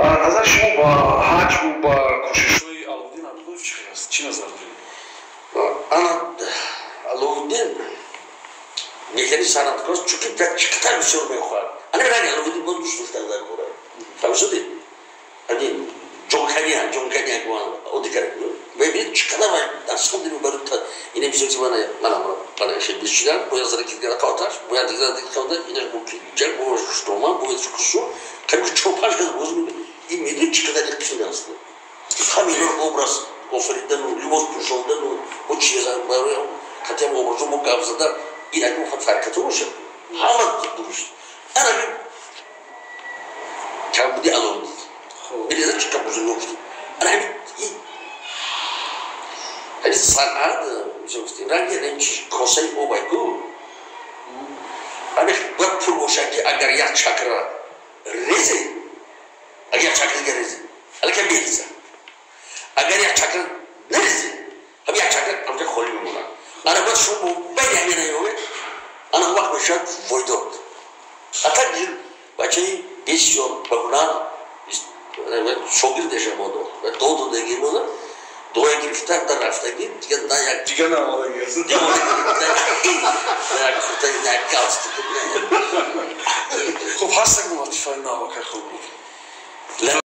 Назари шумо ба ҳаҷву ба кӯшишҳои Аловуддин Абдуллоев чӣ хел аст? Чӣ назар доред? Ана Аловуддин беҳтарин санъаткор аст, чунки чӣ қадар бисёр мехоҳад. Ана ранги Аловуддин боз дӯст доштан дар кора. Фаҳмишудед? Ани ҷонкания, ҷонкания оддикар. Мебинед, чӣ қадар вай дастхо дили барои ина бисёр чи мана мана мана хел бисшидан, бояд зараки дигара қавташ, бояд дигара қавта, ина ҷанг бо штома, бояд кусу, қариб чор панҷ кас боз мебинед. Ин медонед, чӣ қадар қиин аст? Ҳаминор образ офаридану, либос пӯшондану, бо чиз барои қатъиам образо бо гап зада, ин агар фарқато бошад, ҳама дуруст. Ана камбуди Аловуддин. Бинед, чӣ қадар бузург гуфтем. Ана ҳамин ҳамин санъат гуфтем, ранги ҳамин косаи обай ку, ҳамин бояд пур бошад, ки агар як чакра резе, агар як чакра дига резе, аллакай мереза. Агар як чакра нарезе, ҳамин як чакра ҳамҷа холӣ мемонад. Ана бояд шумо байни ҳамина ёбед, ана он вақт мешавад войдод. Ата бачаи бисёр ба ҳунар шогирдеша бодо доду деги бода доя гирифта дар рафтагӣ, дига на як Дигар наомадагӣ аст. На як курта, на як галстук. Хуб, ҳаст як латифаи навакай хуб буд.